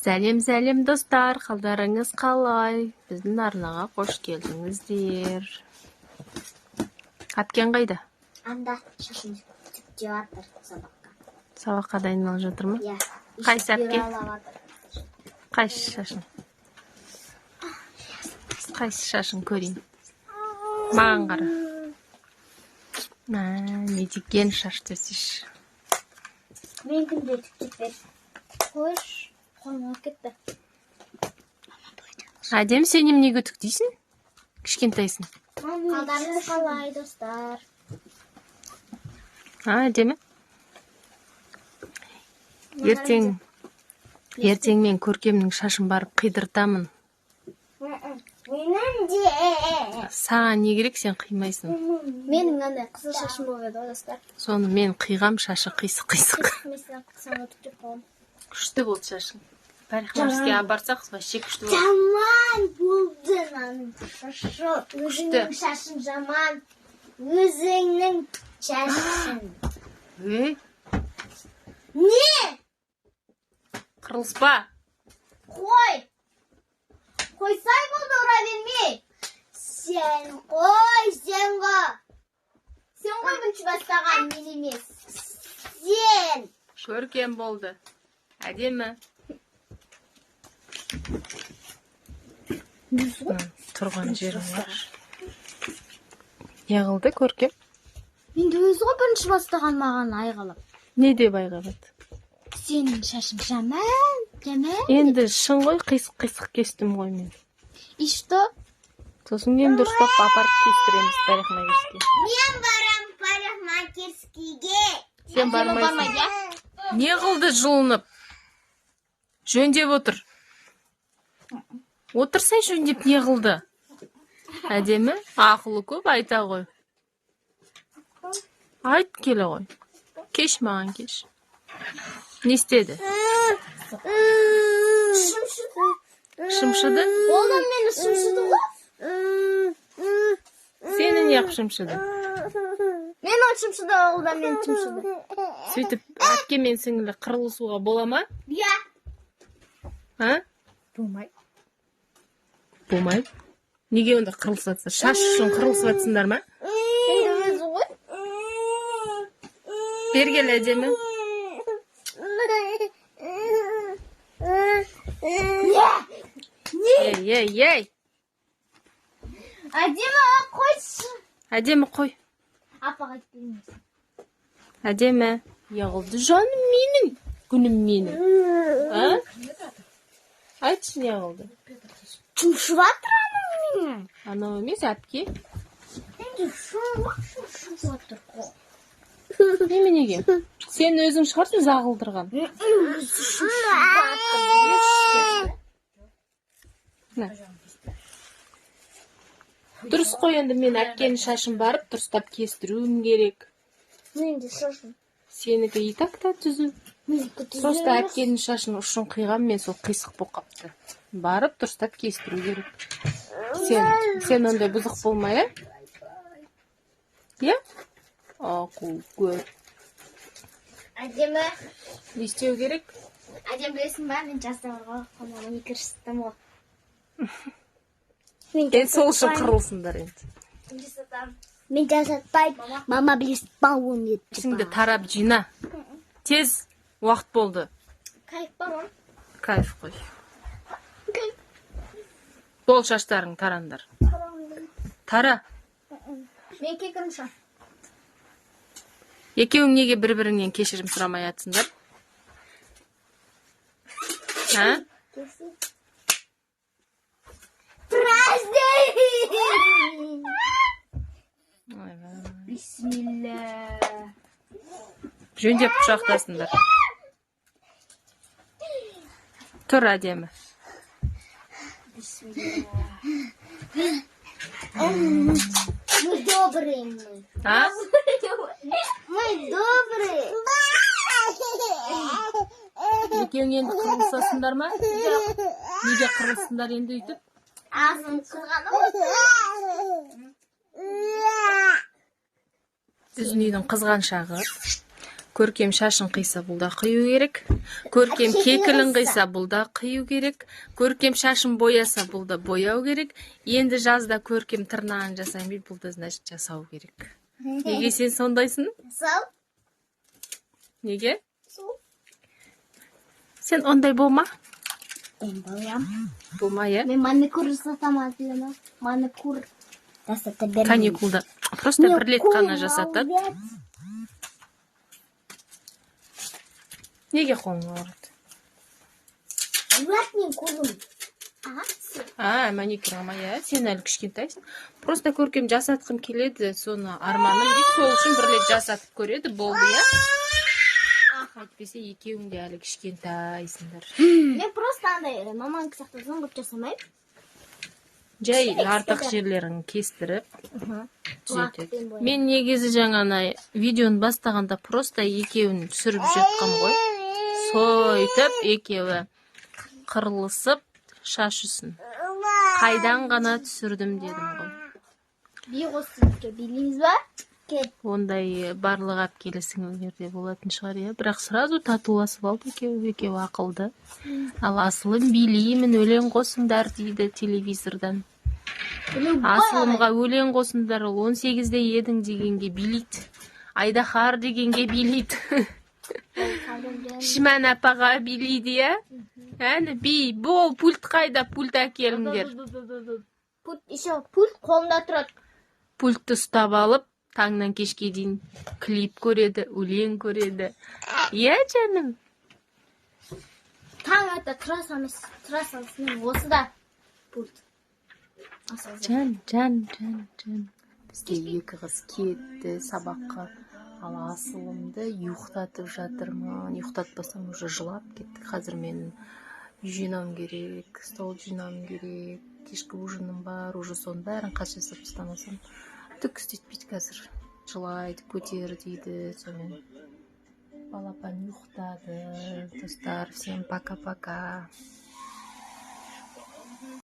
Сәлем, сәлем, достар, қалдарыңыз қалай? Біздің арнаға қош келдіңіздер. Әпкең қайда? Анда шашын үтіктеп жатыр сабаққа. Сабаққа дайындалып жатыр ма? Иә. Қайсы әпке? Бұйралап жатыр. Қайсы шашын? Қайсы шашын көрейін? Маған қара. Мә, не деген шаш десейші. Менікін де үтіктеп бер. Қойш, қолым ауырып кетті. Әдем, сен неменеге үтіктейсің? Кішкентайсың. Қалдарыңыз қалай, достар? А, әдемі. Ертең мен Көркемнің шашын барып қидыртамын. Менің де. Саған не керек, сен қимайсың. Менің мынандай қызыл шашым болып еді ғой, достар. Соны мен қиғам, шашы қисық қисық. Мен саған үтіктеп қойғанмын. Күшті болды шашың. Парикмахерскийге апарсақ, вообще күшті болды. Жаман болды мынаның шашы. Өзіңнің шашың жаман. Өзіңнің шашың. Ей, Не? қырылыспа. Қой. Қойсай болды, ұра бермей. Сен қой, сен ғой. Сен ғой бірінші бастаған, мен емес. Сен. Көркем болды. Әдемі. Мына тұрған жерің бар. Не қылды Көркем? Енді өзі ғой бірінші бастаған маған айғалап. Не деп айғайлады? Сенің шашың жаман, жаман. Енді шын ғой, қисық қисық кестім ғой мен. И что? Сосын енді дұрыстап апарып кестіреміз парикмахерскийге. Мен барам парикмахерскийге. Сен бармайсың. Не қылды жұлынып? Жөндеп отыр. Отырсай жөндеп, не қылды? Әдемі, ақылы көп, айта ғой. Айт, келе ғой. Кеш маған, кеш. Не істеді? Шымшыды. Шымшыды? Ол да мені шымшыды ғой. Сені неғып шымшыды? Мен оны шымшыды, ол да мені шымшыды. Сөйтіп әпке мен сіңілі қырылысуға бола ма? Иә. А? Болмайды. Болмайды. Неге онда қырылысып жатсыңдар? Шаш үшін қырылысып жатсыңдар ма? Енді өзі ғой. Бері кел, әдемі. Не? Ей, ей, ей. Әдемі, қойшы. Әдемі, қой. Апаға айтып бермейміз. Әдемі. Не қылды жаным менің? Күнім менің. А? Айтшы, не қылды? Шымшып жатыр анау мені. Анау емес, әпке. Енді шымшып жатыр ғой. Неменеге? Сен өзің шығарсың зағылдырған. Өзі шымшып жатыр. На. Дұрыс қой, енді мен әпкенің шашын барып дұрыстап кестіруім керек. Мен де шашым. Сенікі и так та түзу. Менікі түзу Просто емес. әпкенің шашын ұшын қиған мен, сол қисық болып қапты. Барып дұрыстап кестіру керек. Сен ондай бұзық болма, иә? Иә? Ақыл көп. Әдемі. Не істеу керек? Әдемі, білесің ба, мен жазда бар ғой, қолыма екі шықтым ғой. Енді сол үшін қырылсыңдар енді. Мен жасатпаймын. Мама, білесің ба, оны Ішіңді тарап жина. Тез, уақыт болды. Кайф па ма? Кайф қой. Бол, шаштарың тарандар. Тара. Мен кекірімші. Екеуің неге бір-біріңнен кешірім сұрамай жатсыңдар? А? Праздник! Ойбай. Бисмилля. Жөндеп құшақтасыңдар. Тұр, әдемі. Бисмилля. Мы добрые мы. А? Мы добрые. Екеуің енді қырылысасыңдар ма? Неге қырылысыңдар енді өйтіп? Ağzım қылғаны. Біздің үйдің қызғаншағы. Көркем шашын қиса, бұл да қию керек. Көркем кекілін қиса, бұл да қию керек. Көркем шашын бояса, бұл да бояу керек. Енді жазда Көркем тырнағын жасаймын дейді, бұл да, значит, жасау керек. Неге сен сондайсың? Сол. Неге? Сол. Сен ондай болма. Мен болам. Болма, иә. Мен маникюр жасатамын, білемін. Маникюр жасата бермеймін. Каникулда просто бір рет қана жасатады. Молодец. Неге қолың ауырады? Ауырады мен қолым. А, А, маникюр ма? Иә, сен әлі кішкентайсың. Просто Көркем жасатқым келеді, соны арманым дейді, сол үшін бір рет жасатып көреді, болды, иә. Әйтпесе екеуің де әлі кішкентайсыңдар. Мен просто андай маманікі сияқты ұзын қылып жасамаймын. Жай Кішкене, артық кішкене. жерлерін кестіріп түзетеді. Лакпен бояп. Мен негізі жаңа ана видеоны бастағанда просто екеуін түсіріп жатқам ғой. Сөйтіп екеуі қырылысып, шаш үсін қайдан ғана түсірдім дедім ғой. Би қосып билейміз ба? Кел. Ондай барлық әпкелі сіңілілерде болатын шығар, иә. Бірақ сразу татуласып алды екеуі, екеуі ақылды. Ал Асылым билеймін, өлең қосыңдар дейді телевизордан. Асылымға өлең қосыңдар, ол 18-де едің дегенге билейді, айдаһар дегенге билейді, Шімән апаға билейді, иә. Әні, би бол. Пульт қайда? Пульт әкеліңдер. Пульт еще, пульт қолында тұрады. Пультті ұстап алып, таңнан кешке дейін клип көреді, өлең көреді, иә, жаным? Таң ата тұра салмас, тұра салысымен осы да пульт. Асыл. Жан, жан, жан, жан. Бізде екі қыз кетті сабаққа, ал Асылымды ұйықтатып жатырмын. Ұйықтатпасам, уже жылап кетті. Қазір мен үй жинауым керек, стол жинауым керек, кешкі ужиным бар уже. Соның бәрін қазір жасап тастамасам, түк істетпейді, қазір жылайды, көтер дейді. Сонымен, балапан ұйықтады. Достар, всем пока пока.